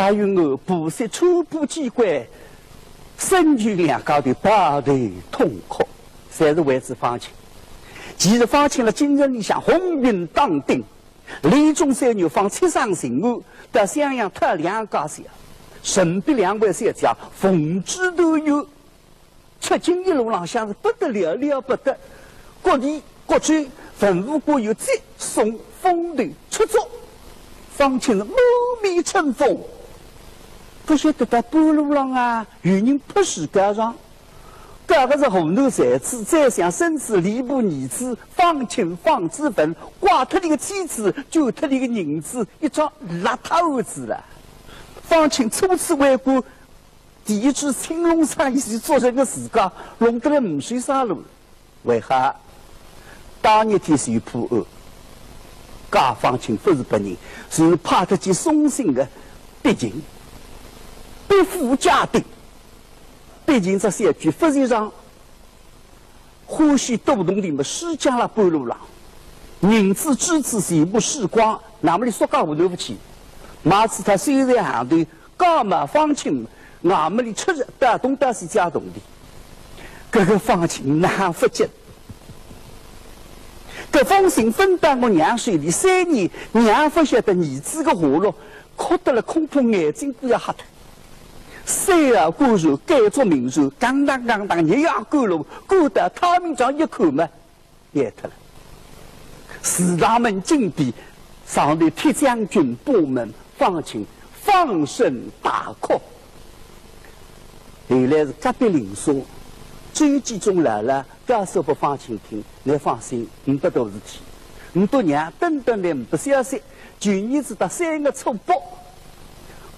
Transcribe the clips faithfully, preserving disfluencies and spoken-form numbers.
还有我婆媳、车马机关，孙女两家头抱头痛哭，侪是为仔方卿。其实方卿辣京城里向鸿运当顶，连中三元，方卿上巡按，到襄阳讨两家小，顺便两位小姐奉旨团圆。 出京一路浪向是不得了，了不得，各地各州文武官员接送风头出足，方卿是满面春风。不晓得到半路浪啊，有人拍自家上，搿个是河南才子宰相孙子礼部儿子方卿方子文，拐脱俚个妻子，捐脱俚个银子，一张邋遢案子了。方卿初次为官， 第一句青龙生意是做成个自家，弄得来呒啥路。为啥？当日天是有破案，解放军勿是别人，是派脱去送信个毕靖，毕府家丁。毕靖只小鬼勿是上 欢喜赌铜钿么，输僵了半路浪，银子珠子全部输光，那么俚索介河南勿去，买仔套秀才行头，假冒方卿，那么俚出入到东到西借铜钿。搿个方卿哪勿急？搿封信分到我娘手里，三年，娘勿晓得儿子个下落，哭得了恐怕眼睛都要瞎脱。 三号官船改做民船，当当当当，日夜赶路，赶到太平庄一看嘛，坏脱了。祠堂门紧闭，上头铁将军把门，方卿放声大哭。后来是隔壁邻舍，周继忠老老 告诉拨方卿听，倷放心，呒不大事体。倷笃娘等等倷呒不消息，就儿子到三月初八，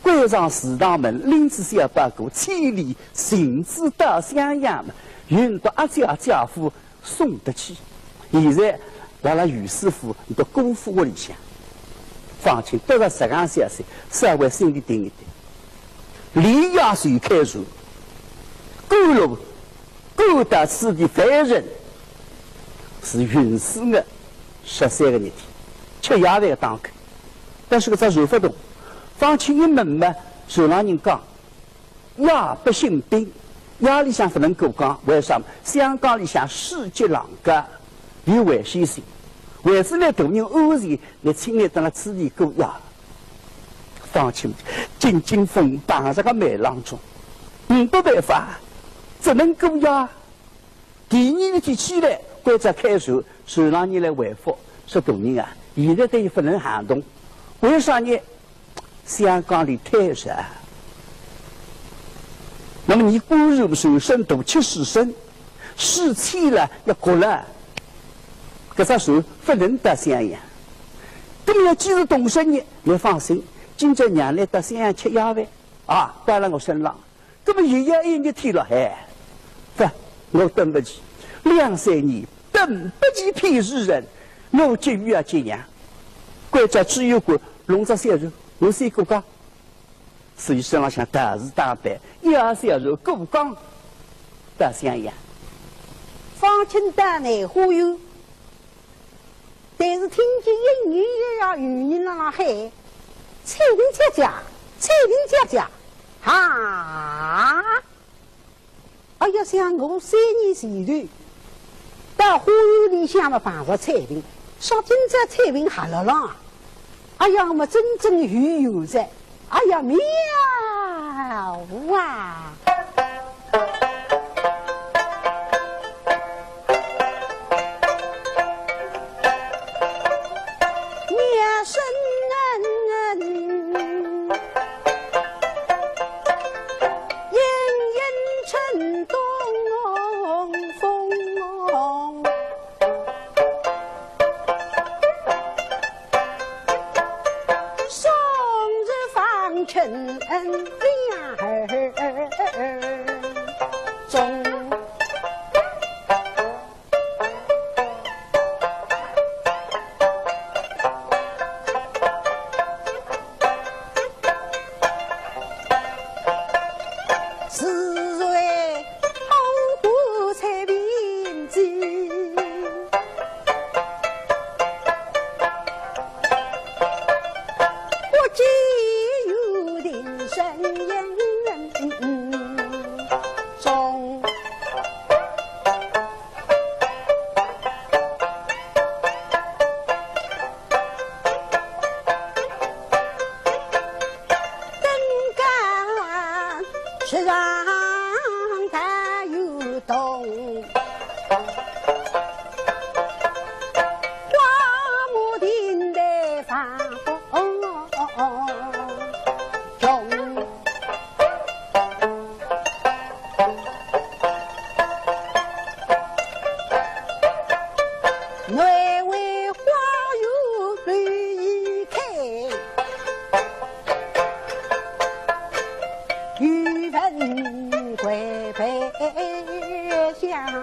关上祠堂门，拎仔小包裹，千里寻子到襄阳嘛，运到阿姐阿姐夫送得去。现在辣辣御史府，倷笃姑父屋里向。方卿得着实梗消息，稍微心里定一定。连夜随开船，赶路 赶到此地，万幸是壬子月十三个日天，吃夜饭个当口。但是搿只船勿动，方卿一问嘛，船浪人讲，夜不行兵，夜里向勿能过江，为啥？湘江里向水急浪高，有危险性。为仔倷大人安全，倷请倷等辣此地过夜。方卿紧紧缝碰着个煤浪中，呒不办法，只能过夜。 第二日天起来，关照开船，船浪人来回复，说大人啊，现在倒也勿能行动，为啥呢？湘江里太潮。那么倷官船船身大，七十升，水溅了要掼了，搿只船勿能到襄阳。那么要既是动身呢，倷放心，今朝娘来到襄阳吃夜饭，啊，包了我身浪。 那么又要一日天了，哎，勿，我等勿及，两三年等勿及骗世人，我急于要见娘。关照知县官弄只小船，我先过江。所以身浪向道士打扮，一号小船过江到襄阳。方卿到南花园， 但是听见隐隐约约有人辣辣喊：“采萍姐姐，采萍姐姐！”啊！哎呀，想我三年前头，到花园里向么碰着采萍，说今朝采萍还辣浪啊。哎呀，我么真正有缘哉。 哎呀，妙啊！妙声隐隐传东风。 送入方卿耳中。是谁好个采萍姐？我既有定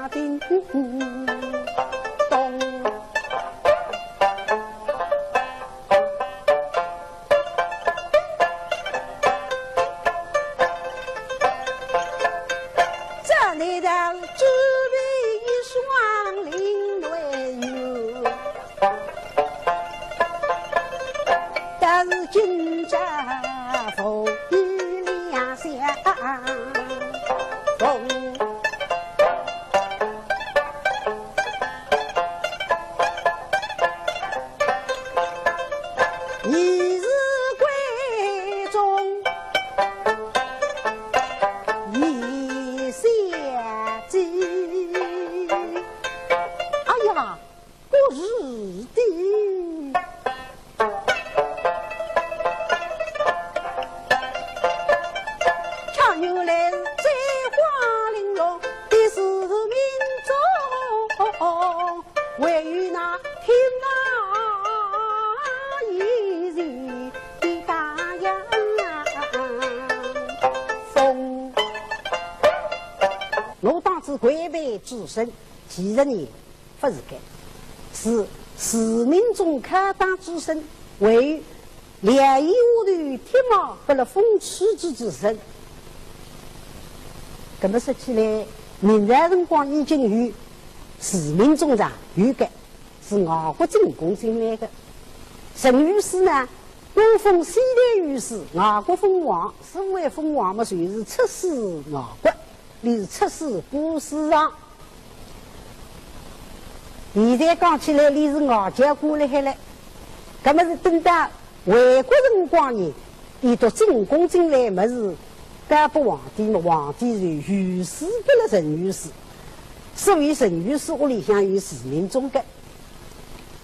叮咚。这里的这里一双林内有。 但是今朝风雨两相逢。你是闺中一小姐。哎呀， 不是的。恰原来是在花玲珑的市民中，唯有那天马以前的大洋风。我当是贵辈之身，其实呢， 勿是个，是市民中考打之身，为两翼下头铁马拨了风吹之之身。搿么说起来，明朝辰光已经有市民中上有个，是外国进攻进来个。陈御史呢，官封西台御史，外国封王，所谓封王嘛，就是出使外国。 伊是出使古书上。现在讲起来，伊是外交官辣海了。搿么是等到回国辰光呢，伊到进宫进来么是，交拨皇帝嘛，皇帝就御史拨了陈御史。所以陈御史屋里向有市民中个。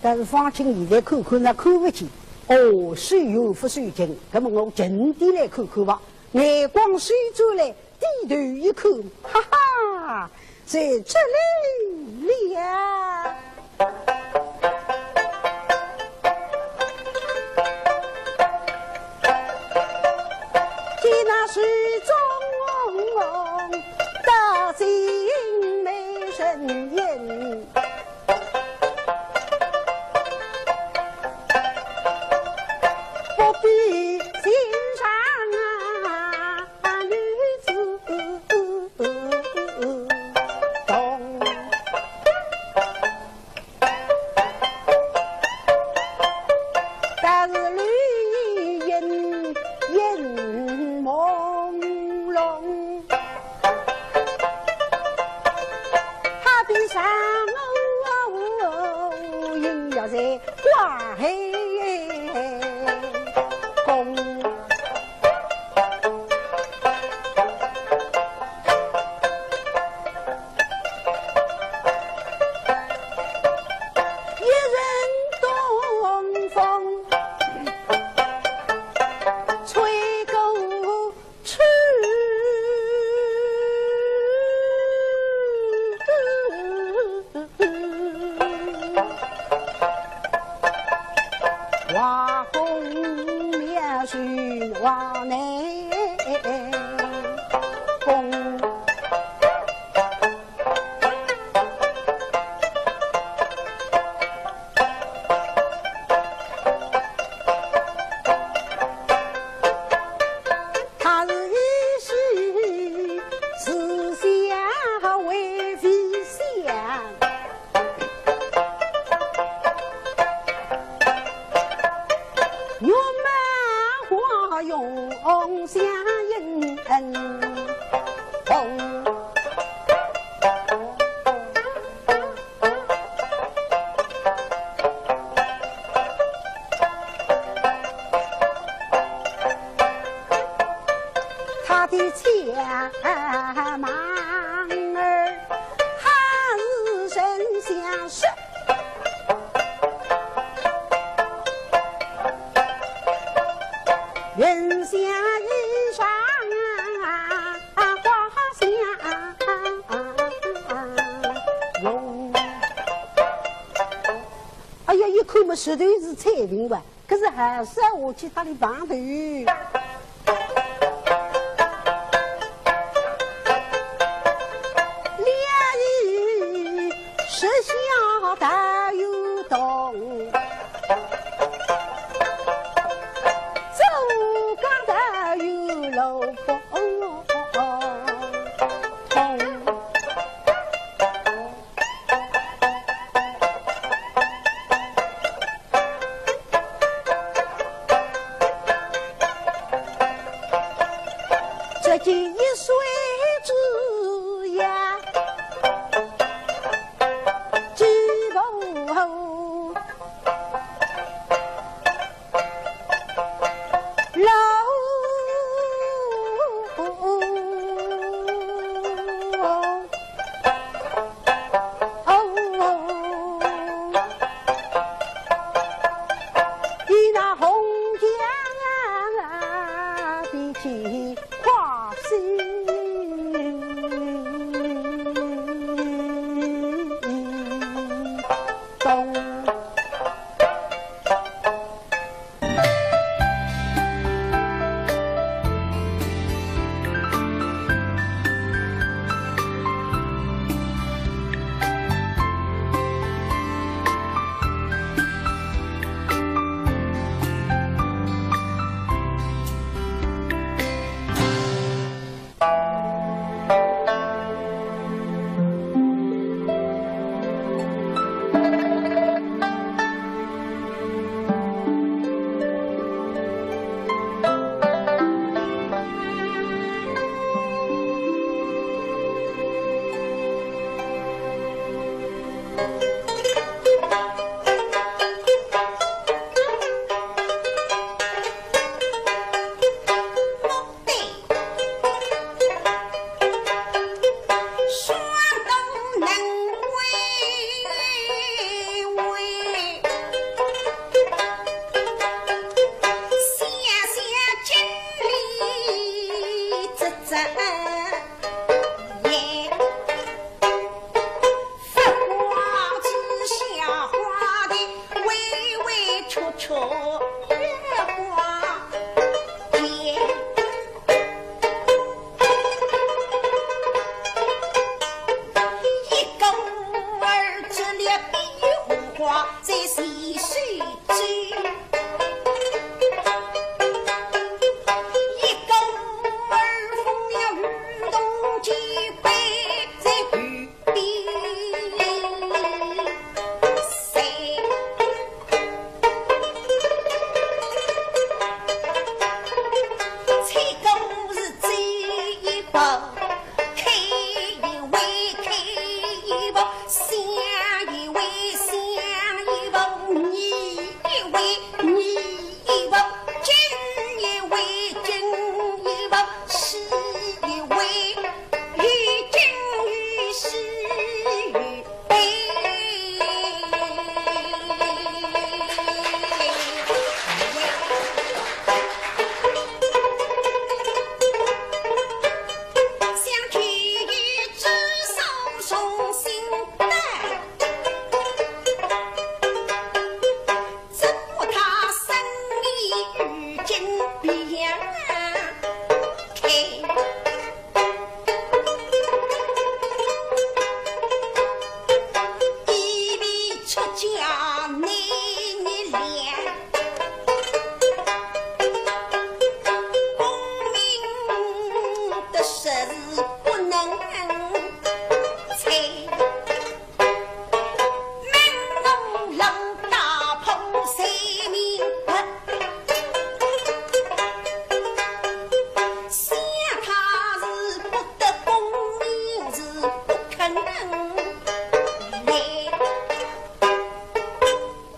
但是方卿现在看看呢，看勿见。哦，手有勿收紧，搿么我近点来看看吧。眼光收转来， 低头一看，哈哈，在这里了。见那水中大金美人影，不比寻常啊 女子同。但是绿衣隐隐朦胧，她的上哦，隐约在 挂海宫。一阵东风吹过 去。王公庙是王内公。 他是一时是想为非想，玉满花容相映红。 他的前忙儿还是神仙说，云霞衣裳啊，花香容。哎呀，一看么，实头是采萍哇，可是还是要下去搭俚碰头。两人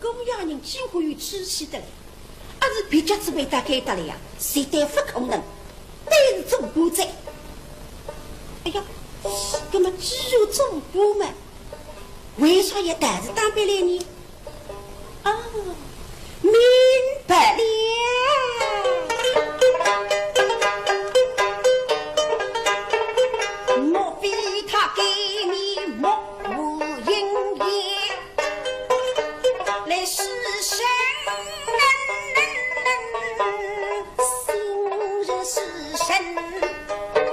姑爷人几乎有志气的嘞，阿是别家子会得该搭了呀，绝对不可能，但是做官哉。哎呀，那么既然做官嘛，为啥要带仔打扮来呢？哦，明白了。莫非他给你目无英也？ 来是神，心是神，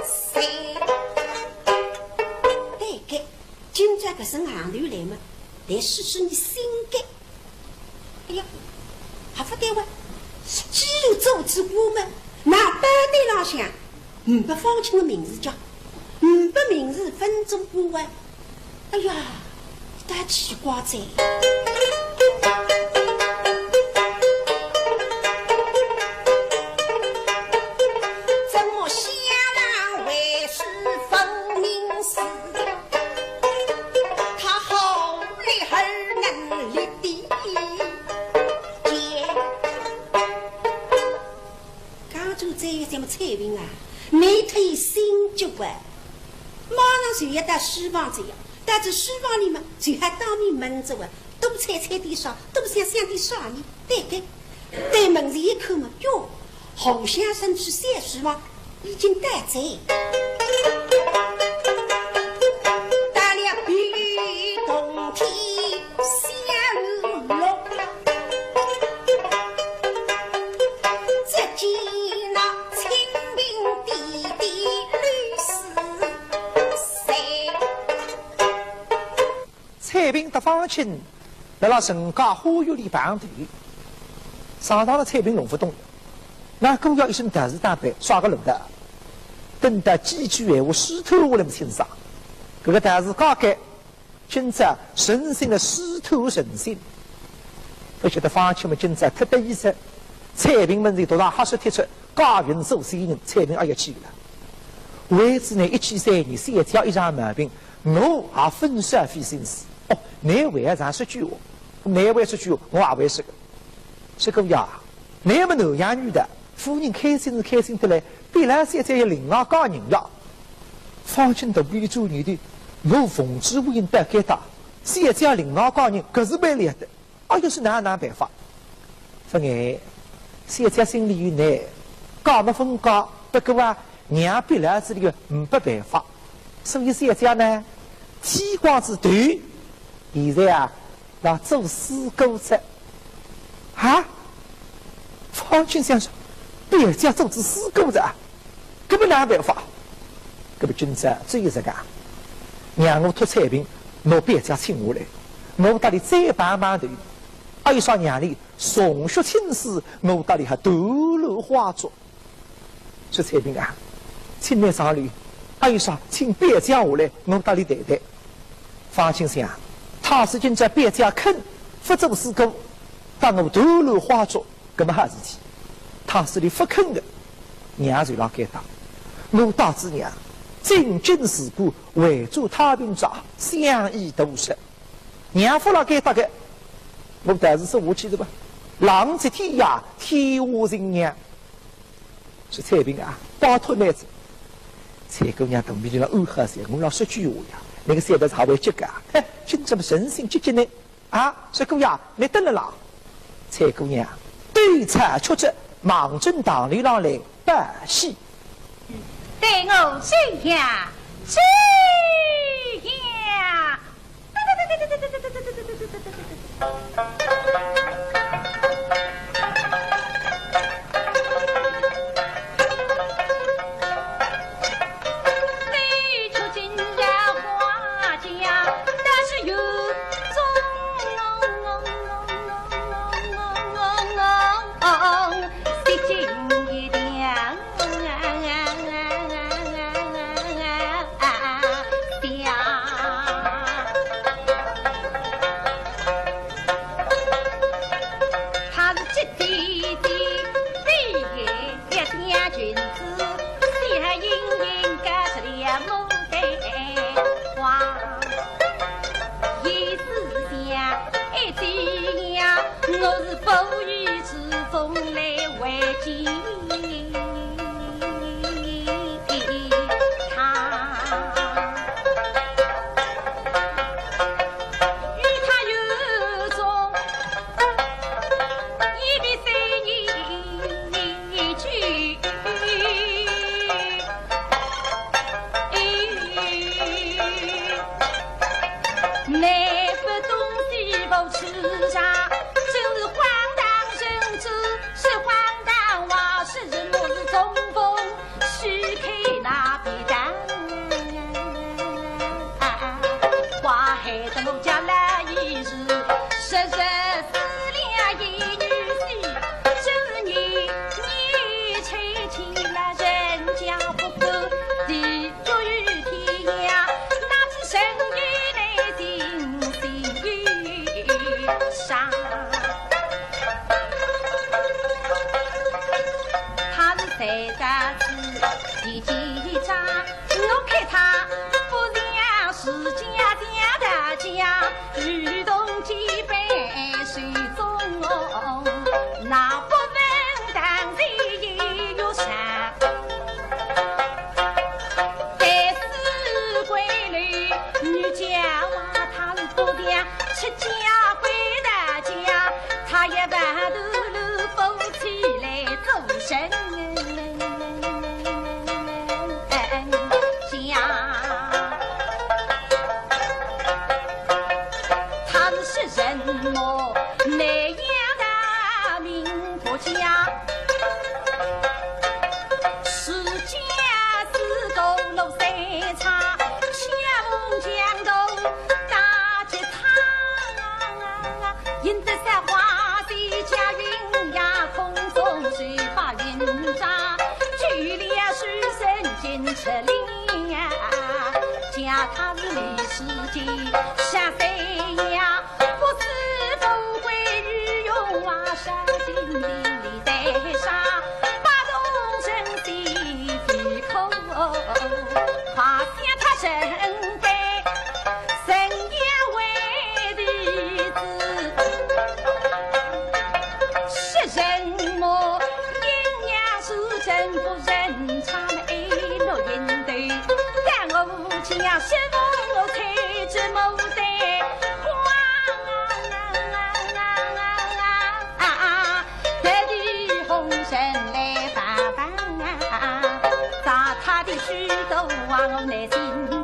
谁？对个，今朝搿身行头来嘛，来试试你心个。哎呀，还勿对哇，既然做仔官嘛，那包单浪向 呒不方卿的名字叫，呒不名字分做官啊。哎呀，倒奇怪哉。怎么下来为是分明是，他好来而能力的。 讲究这一点么，采萍啊，你忒心急啊。马上就要到书房去呀，到仔书房里嘛，就还当面问着啊，多猜猜点啥，多想想点啥呢？对对，对门前一看嘛，哟，侯先生去小书房， 已经到哉。到了碧玉洞天香炉落，只见那清平点点绿丝谁？ 采萍搭方卿辣辣陈家花园里碰头，上趟了采萍弄勿懂，那姑爷一身道士打扮，耍个路道，等到几句闲话，书头下来勿清爽。搿个道士假个，今朝存心的书头存心，勿晓得方卿么今朝脱得衣裳，采萍门前独上黑色贴出， 假扮做仙人，采萍阿要气了。为仔呢一起三年，小姐一场毛病，我也勿少费心思。哦，难为啊，常说句话，难为说句话，我也会说个。说姑爷，难末南阳女的，夫人开心是开心得来，别了小姐要另外嫁人呀。方卿头皮里转念头，我奉旨无影到该搭，小姐另外嫁人，搿是勿来得。 哎哟，是哪哪办法？勿碍，小姐心里有难，嫁么勿嫁，不过啊，娘逼牢仔俚个呒不办法。所以小姐呢，剃光仔头，现在啊，辣做师姑哉。啊？方卿想想，表姐做仔师姑哉啊？ 搿么哪办法？搿么今朝只有实梗，让我托采萍，拿表姐请下来，我搭俚再碰碰头。阿有啥让俚重续亲事，我搭俚还投篮花烛。说采萍啊，请倷上来，阿有啥请表姐下来，我搭俚谈谈。方卿想，倘使今朝表姐肯勿做师姑，搭我投篮花烛， 搿么好事体，倘使俚勿肯个，娘就辣该搭。我带仔娘进京辞官，回转太平庄，相依度日。娘勿辣该搭个，我倒是说下去是吧？浪迹天涯，天下寻娘。说采萍啊，拜托倷哉。采萍姑娘肚皮里暗好笑，我要说句话呀，倷个小子还会急个啊，嘿，今朝么诚心急急呢。 啊，说姑爷，倷等了啦。采萍姑娘，对菜吃着，望准堂楼浪来拜喜。对我这样，这样。南北东西不吃茶，真是荒唐人之，是荒唐话，是人我是中风，许配那便当。花海的我家来一日，十日思量一女婿，真是你，你娶起了人家不可，地 居于天涯，那只身与你心心相。他是谁的子弟几张，我看他不像是家家的家，与同几辈谁中，那不分当地也有善。 但是闺女，女家娃她是不良，出嫁回到家，她也不得夫妻来做人家。她是什么那样的名不佳？ 世间是个落山差，恰逢强盗打劫他。赢得三花的家运呀，空中是把银渣，去了书生进出lin야，叫他是历史的下谁呀？ 不死不归于荣华，杀尽地里带杀，把众生心里苦。怕想他身背神也为弟子，是人么？阴阳是真不仁，差了一路引头，但我 家师父我才这么的慌啊，特地红尘来拜拜啊，在他的许多话我耐心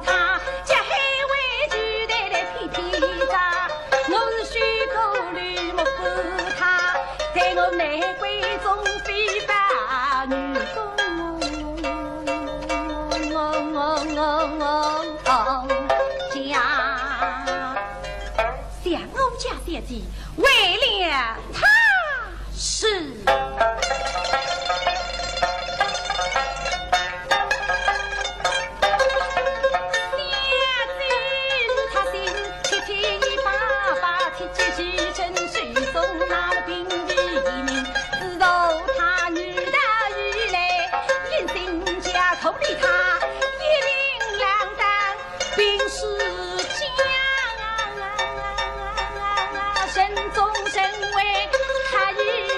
他，叫海外时代来批批他，我是许多绿目不他，在我玫瑰中飞吧女工。 我我我我家，想我家小姐为了他是。小姐是他心，七七八八，七七七，真是送那个兵的一命，自从他女的以来，因心家同理他，一命两当。 病是僵，人中人为，他与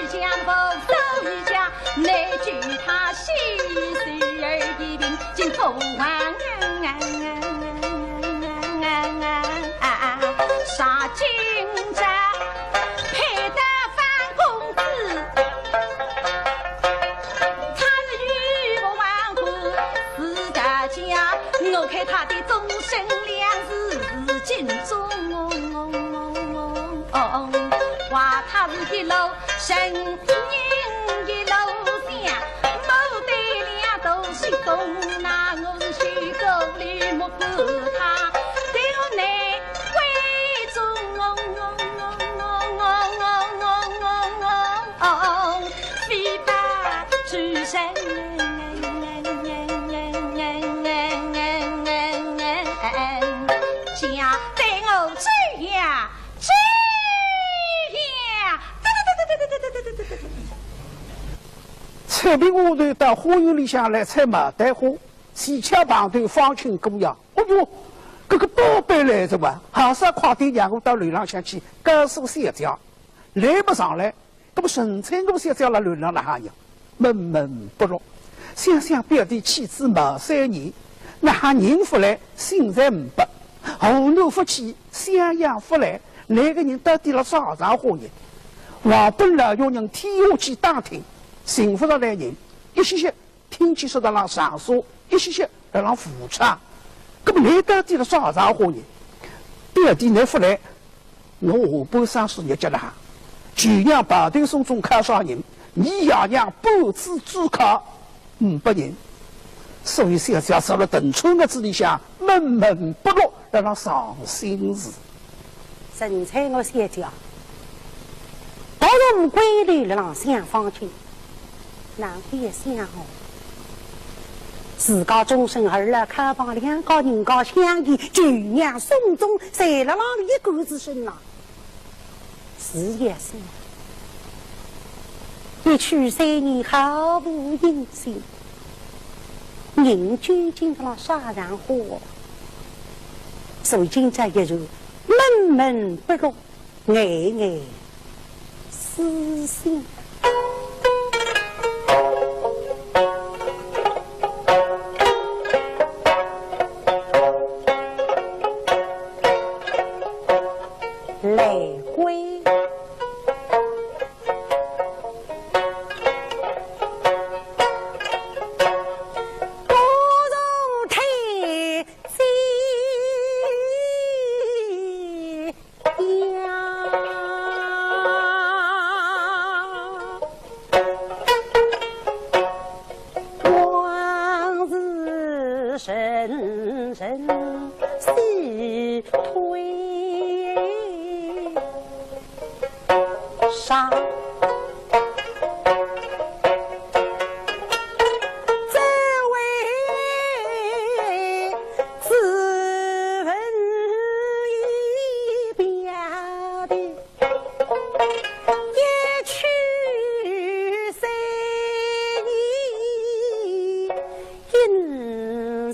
强不受于家，内举他心事而一病，竟不亡。杀进这配得樊公子，他是与我亡故，是大家，我看他的终 身两字是尽忠，话他是一路神人一路想，没得两头是东，那我是许多绿目不他，对我内归忠。 哦，非把主人家对我这样，这样。采苹花团到花园里向来采牡丹花，恰巧碰头方卿姑爷。 哦哟，搿个宝贝来着哇，还是快点让我到楼浪向去告诉小姐。来勿上来，搿么陈翠娥小姐辣楼浪哪哈样？闷闷不乐。想想表弟妻子没三年，哪哈人勿来，心才勿宁，河南勿去，襄阳勿来，搿个人到底辣啥场化呢？王本老爷人天下去打听，寻勿着来人，一歇歇 听见说得辣上山，一歇歇辣浪无常。搿么倷到底辣啥场化呢？表弟倷勿来，我下半生是日脚了。舅娘抱头送终靠啥人？倷爷娘半子之靠，呒不人。所以小姐坐勒藤村屋子里向闷闷不乐，辣浪伤心事。陈翠娥小姐，我从归来辣浪想方卿，难过一想哦。自家终身儿了，靠旁两家人家相依，舅娘送终，侪辣浪俚一个子身浪。 是也是，一去三年毫无音信，人究竟到了啥场化？所以今朝一日闷闷不乐，暗暗思心。 来归。不如退家。 往事深深细推，伤，只为子文一别的 一去三年，音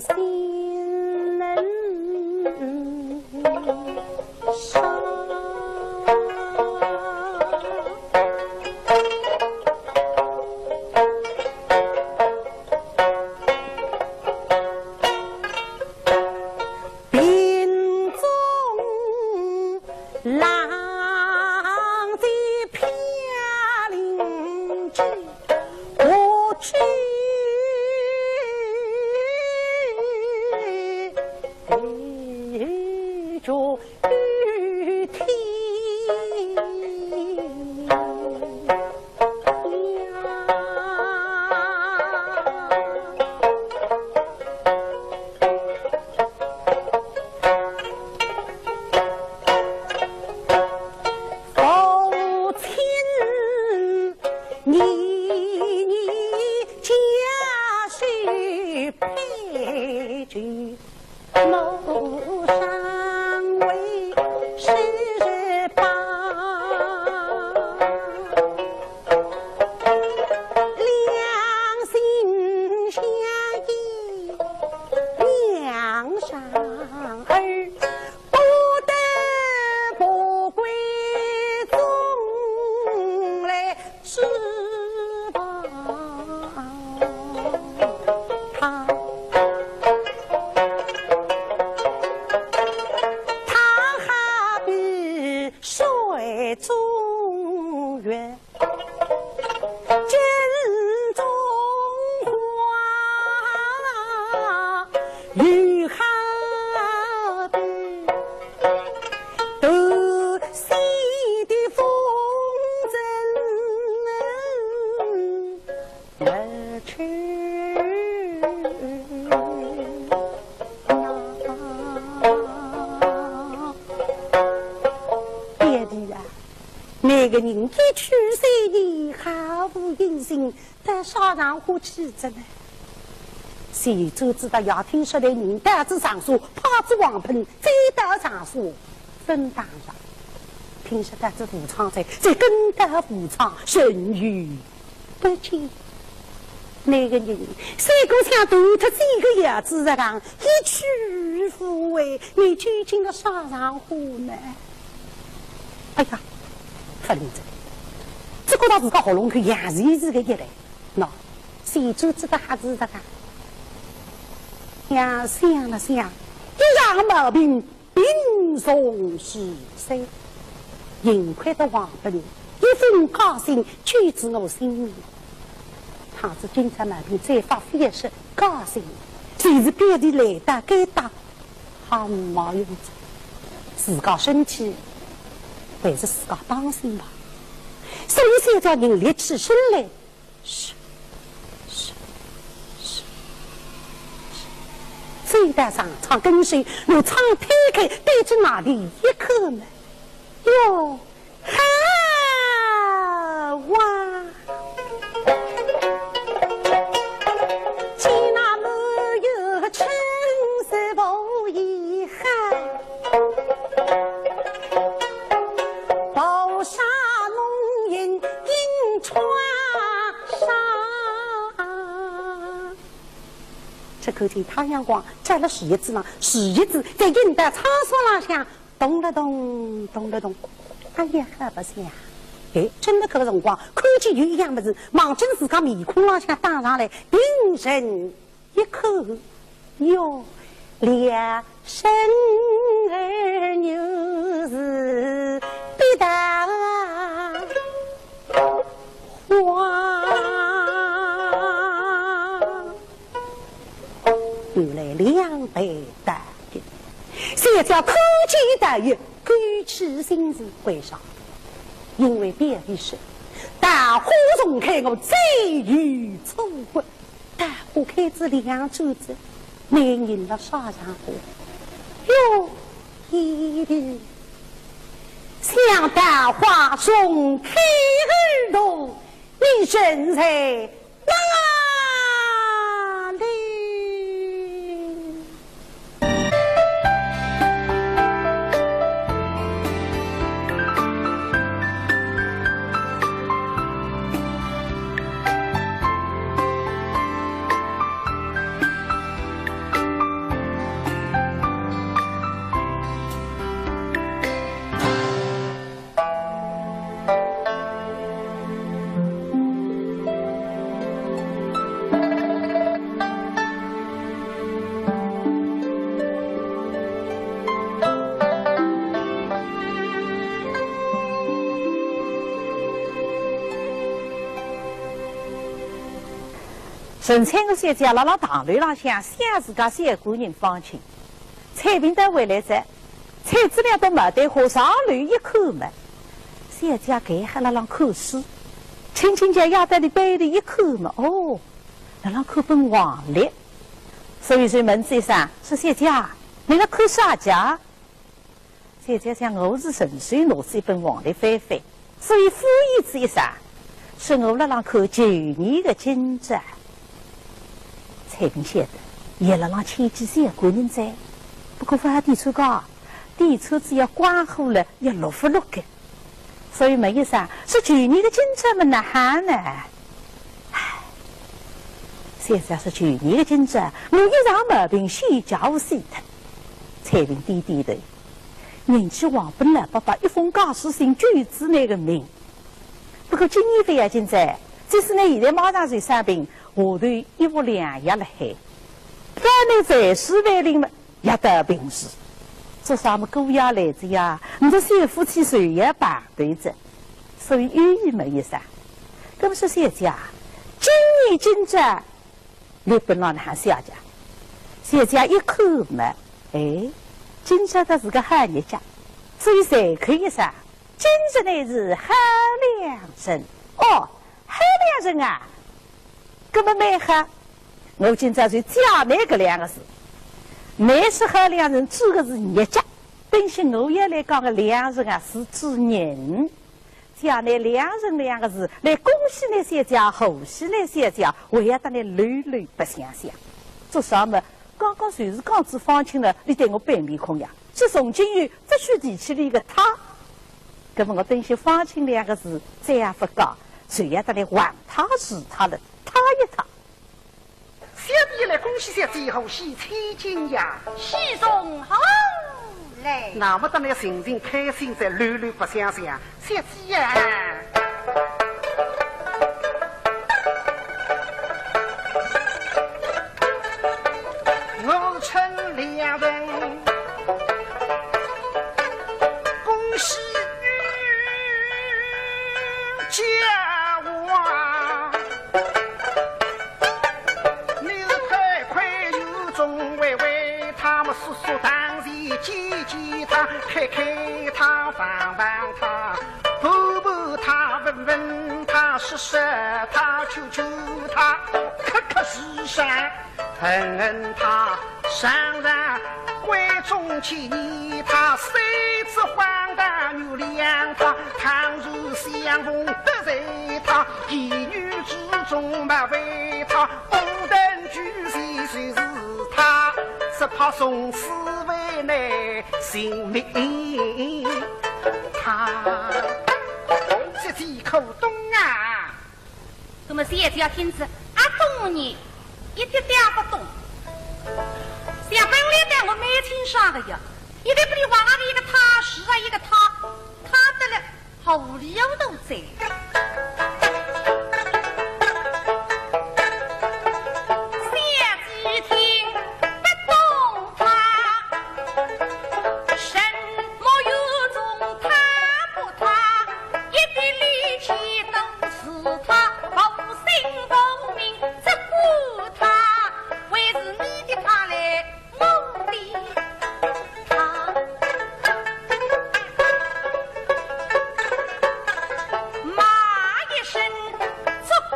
信难上。 瓶中浪子飘零去，何处去天？ 父亲年年家事配酒， 谋生为世报，两心相依，娘伤儿，不得不归宗来 是吧？他，他好比水中月，镜中花，又好比 头西的风塵。表弟啊，倷个人一去三年，毫无音信， 到啥场化去哉呢？前转仔搭爷，听说倷人到仔场所，拍仔王盆，再到场所，朆打着。听说到仔武昌哉，再跟到武昌，人又不见。倷个人，像个像断脱节个样子实梗，一去无回，倷究竟个啥场化呢？哎呀，勿灵哉，只觉着自家喉咙口痒丝丝个一来。 喏，前转仔搭还是实梗。想了想，一场毛病，病从事先，幸亏得王本一封家信救仔我性命。倘使今朝毛病再发，覅说家信，就是表弟来到该搭， 还没用哉。自家身体还是自家当心吧。所以小姐人立起身来，嘘，嘘，嘘，走到长窗跟首，拿窗推开，对准那里一看嘛，哟， 好啊！见那满园春色无遗憾，薄纱浓映银川上。只看见太阳光照了树叶子上，树叶子在映到窗纱浪向 咚了咚，咚了咚，哎呀，好白相。哎，正勒搿个辰光，看见有一样物事望准自家面孔浪向打上来，定神一看，哟，两生儿女是必桃花。 原来两杯桃酒，小姐看见桃酒，勾起心事。为啥？因为表弟说，桃花重开我再有错过。桃花开仔两转子，难寻了啥场合？哟，一定想桃花重开后头，你身在 哪里？陈翠娥小姐辣辣堂楼浪向想自家小官人方卿，采萍倒回来哉， 采仔两朵牡丹花上楼一看嘛，小姐搿还辣浪看书，轻轻叫压到俚背后一看嘛，哦，辣浪看本黄历。所以就问仔一声，说：“小姐，倷辣看啥介？”小姐想我是顺手拿仔一本黄历翻翻， 所以敷衍仔一声，说我辣浪看旧年的今朝。采萍晓得，伊辣浪牵记小官人哉，不过勿好点穿讲，点穿仔要光火了，要落勿落个。所以问一声，说旧年的今朝么哪哼呢？唉，小姐说旧年的今朝，我一场毛病，险介死脱。采萍点点头。 人家王本老伯伯一封家书信救仔倷个命。不过今年勿要紧哉，即使倷现在马上就生病，下头一屋两爷辣海，搿倷在世为邻么，也得病死。做啥么姑爷来哉呀，倷这小夫妻就要碰头哉。所以有意问一声，搿么说小姐啊，今年今朝 历本浪哪哼写介？小姐一看么，哎，今朝倒是个好日脚，所以随口一声，今日乃是好良辰。哦，好良辰啊，搿么蛮好，我今朝就借倷搿两个字。倷说好良辰指个是日脚，本是我要来讲个良辰啊，是指人。 借倷良辰两个字来恭喜倷小姐，贺喜倷小姐，还要搭倷乱乱白相相。做啥么？刚刚就是讲仔方卿了，倷对我板面孔呀，说从今以后勿许提起俚个他。搿么我等歇方卿两个字再也勿讲，就要搭倷还他是他了，他一他。 小弟来恭喜小姐，贺喜千金呀！喜从何来？那么等倷尽情开心，再乱乱白相相。小姐呀，我是陈良辰，恭喜你家啊！ 你是快快有种，为为他们叔叔当前见见他，看看他，望望他，抱抱他，问问他，说说他，求求他，刻刻思想，恨恨他，常常闺中牵念他，谁知荒唐原谅他，倘若相逢得罪他，言语之中莫为他，无论 举谁就是他，只怕从此为难寻觅他。这几口懂啊？那么小姐听仔，阿懂呢，一点点也不懂。像本来呢，我蛮清爽的呀，一点不离往那个一个他，是啊一个他，他得了。 好里有都在。小姐听不懂他，什么有种他不他，一点力气都是他，无心无命只顾他，为是你的他来 我的他，骂一声做鬼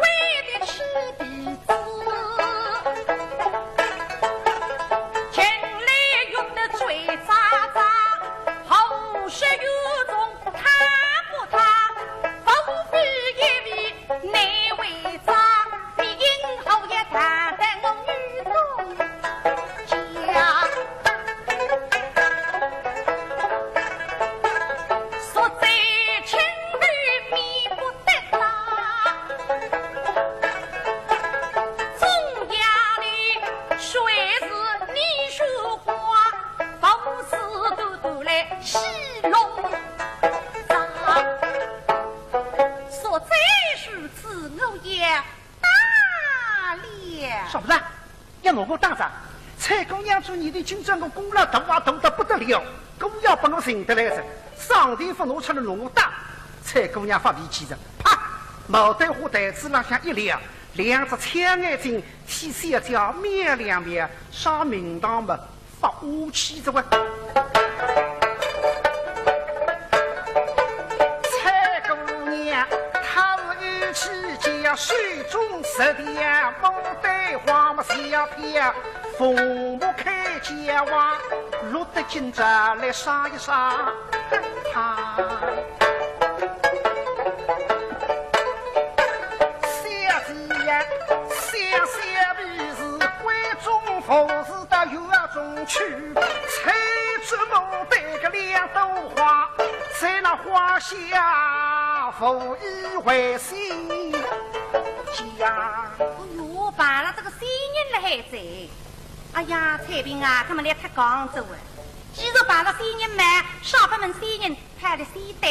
的吃鼻子，进来用得嘴喳喳，好说有种他不他，无非一味难为他。 你因何也谈得我女中家？说这情头免不得啦，总衙里谁是你说话，不是都都来戏弄咱。说这如此，我也 罢了。啥物事？要拿我打哉？采萍姑娘做你的，今朝我功劳大啊，大得不得了，姑爷拨我寻得来哉，上头勿拿出来拿我打。采萍姑娘发脾气哉，啪，牡丹花台子浪向一撩，两只青眼睛，气势要叫妙两妙，啥名堂么？ 发火气哉哇。采萍姑娘，她是语气尖，手中执条牡丹花么小飘，凤目开交望，落得今朝来杀一杀她。 小姐呀，想想你是闺中服侍到院中去，采着牡丹个两朵花，在那花下无以为生呀。哎哟，碰着这个仙人了还在。哎呀，采萍啊，搿么来太讲究了。既然碰着仙人嘛，少不免仙人 派了仙丹，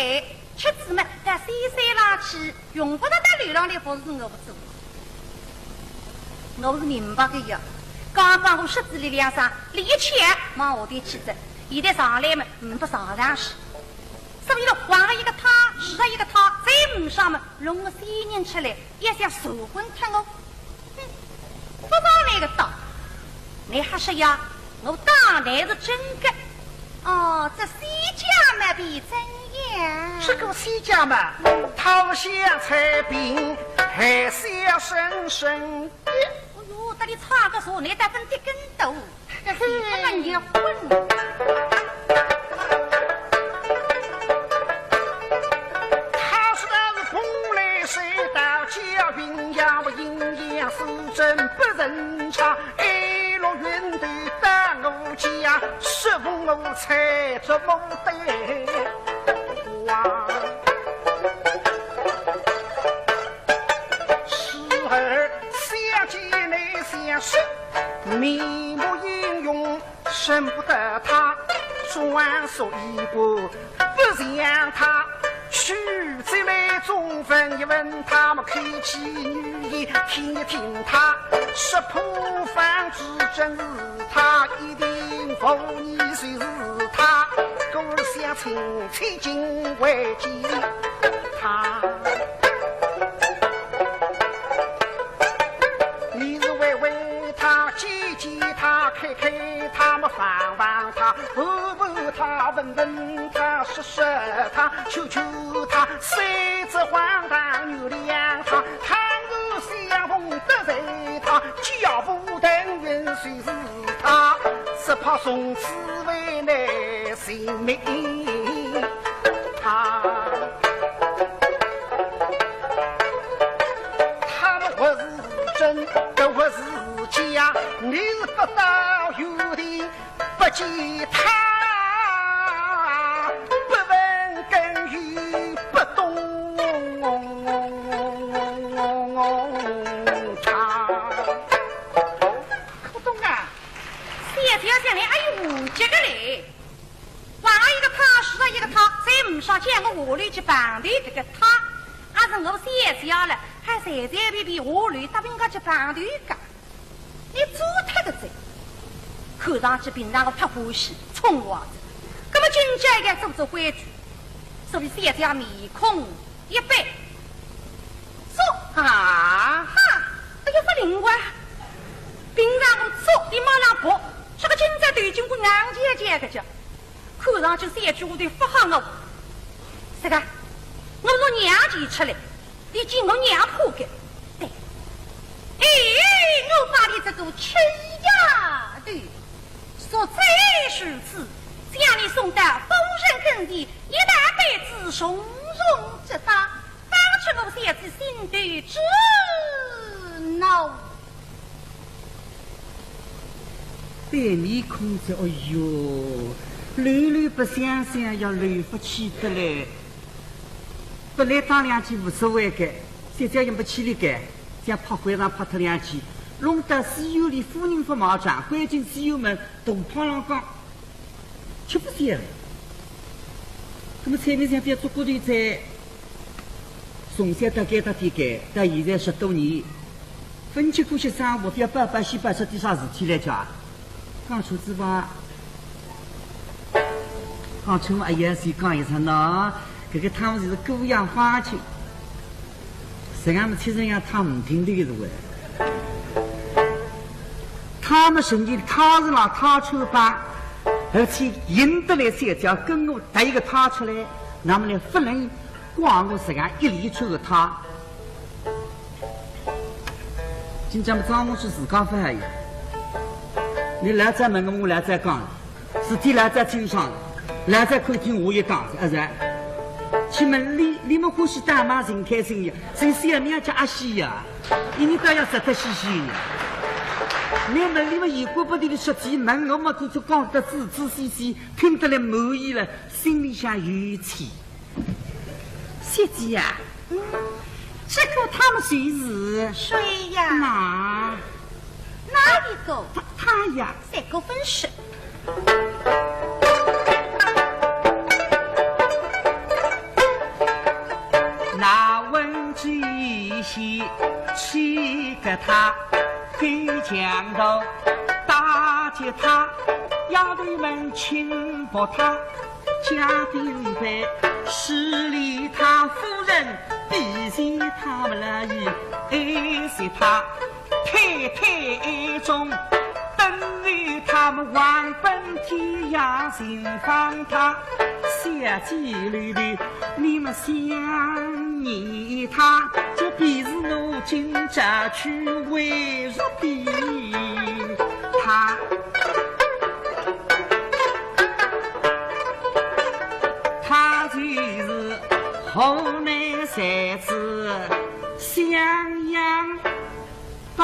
吃仔么，到仙山浪去，用不着到楼浪来服侍我做。我是明白的呀，刚刚我说仔力量上，力气啊，往下头去哉，现在上来么，呒不上上去。所以了，横了一个他，竖了一个他，再呒上么，弄个仙人出来，也想仇恨脱我。 哼，勿上来个当，倷瞎说呀，我当然是真个。哦，这仙家嘛便怎样？这个仙家嘛，讨香采萍，还是要生生的。哎哟，搭俚唱个啥，倷倒真个跟斗。 嘿嘿，那你混。他说是蓬莱水道交运，要么阴阳四正不认差，一路云头到我家，说我采着牡丹花。 时而想起来想说，面目英雄认不得他，装束衣冠不像他。取起来中分一问，他么口气语言听一听他，说破方子正是他，一定无疑就是他，故而想请千金为见他。 你是为为他，见见他，看看他，么望望他，抱抱他，问问他，说说他，求求他，谁知荒唐原谅他，倘若相逢得罪他，家父腾云谁是他，只怕从此为难性命。他，他们或是真，都或是假，你是不到有的。 不见他，不问更有不懂他。不懂啊？小姐讲的，哎呦，这个嘞，往一个他，说一个他，再没说讲个话里去碰头这个他，还是我小姐了，还随随便便下楼搭人家去碰头个。 你做脱个嘴，看上去平常个太欢喜、宠坏仔，葛么今朝也做做规矩，所以小姐面孔一板，说啊哈，哎呀，勿灵哇！平常个说，你马上跑，这个今朝头颈骨硬尖尖个叫。 看上去小姐对勿好我。是个，我从娘家出来，你见我娘怕个。对。哎，我把你这个亲丫头，说虽如此，将你送到夫人跟前，一旦被子重重责打，当着我小姐心头之怒。 板面孔子，哎哟，楼楼勿想想要楼勿起得来。本来打两记无所谓个，现在也勿起力个，像拍灰上拍脱两记，弄得书楼里夫人勿买账，关进书楼门，大堂浪讲，吃勿消了。那么菜面上覅做骨头哉，从小到该搭点个，到现在十多年， 勿吃苦吃生活，覅白白死，白出点啥事体来叫啊？讲错仔伐？讲错么，哎呀，先讲一声喏，搿个汤是个样方子，实际上么，七成样汤勿听个是喂。他们曾经他是拿他出吧，而且赢得来小姐跟我带一个他出来，那么呢，勿能 怪我实梗一连串个他。今朝么张红是自家发呀，你来再问我，我来再讲，事体来再清爽，来再看听我一档子，啊是？请问你，你们欢喜打骂寻开心呀，寻小命叫阿喜呀，一年到夜实得兮兮呀。你问你们有过不得的事体，问我么就是讲得仔仔细细，听得来满意了，心里向有气。 小姐呀，嗯，这个他们谁是？谁呀？哪？哪一个？他，他呀。三个分身。那文之喜，七个他，黑强盗，打劫他，丫头们轻薄他。 家丁被势利他，夫人比起他们来，爱惜他，太太爱重，等于他们往奔天涯寻访他。小姐里的你们想念他，这便是我今朝去为入的他。 他就是河南才子襄阳大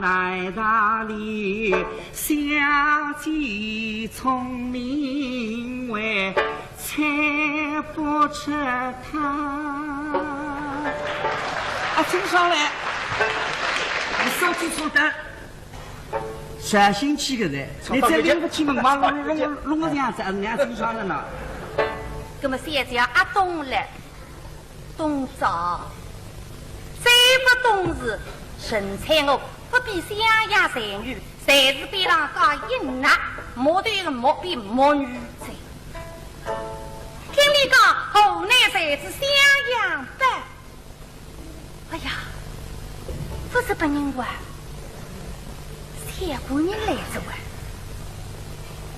奶大理，小姐聪明为猜不出他。啊，请上来，你手机充当。 啥兴趣个噻？你再拎勿起门嘛，弄弄弄个样子，啊，人家听上了呢。葛么小姐阿懂了，懂哉。再勿懂是，陈翠娥勿比襄阳才女，才子边浪加一捺，木头个木比木鱼哉。听你讲，河南才子襄阳伯。 哎呀，勿是别人哇，小官人来哉哇。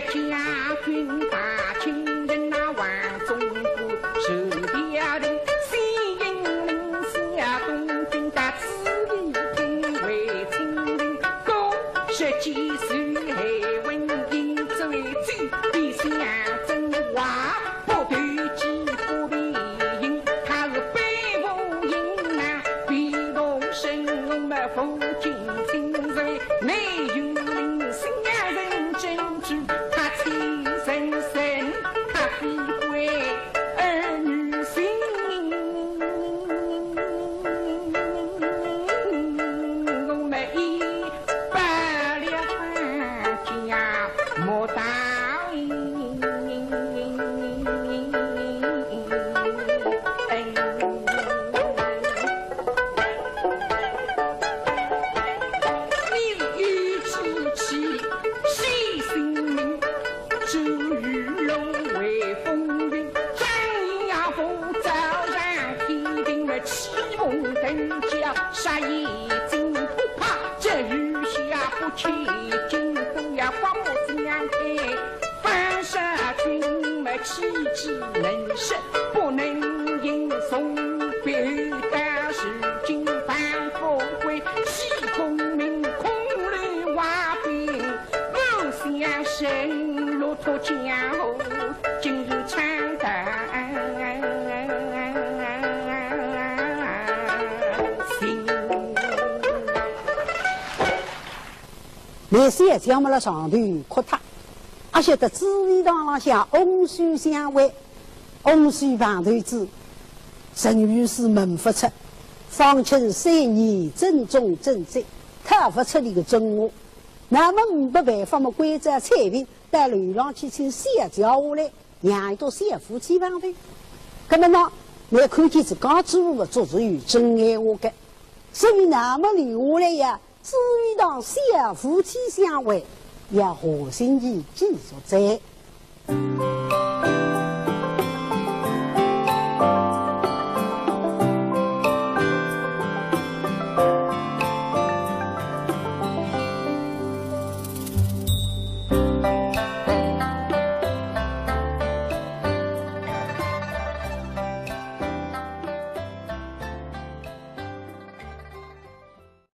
将军大清人啊，万众不是标定，西营林下东军大司令兵卫青林，各十几岁还文英最最比相争哇。 不对之不必应，他是北府营南，比东升我们父亲亲随，没有领先人真知，他欺人生，他非贵儿女心。我们一百两家莫大 来，小姐末勒上头哭脱，阿晓得紫薇堂浪向翁婿相会，翁婿碰头仔，陈御史问勿出，方卿三年正中正直，讨勿出俚个真话。那么没办法末，关照采萍到楼浪去请小姐下来，让一对小夫妻碰头。那么呢，倷看见仔家主婆末，总是有真闲话个。所以那么留下来呀， 紫薇堂小夫妻相会，要好心意继续哉。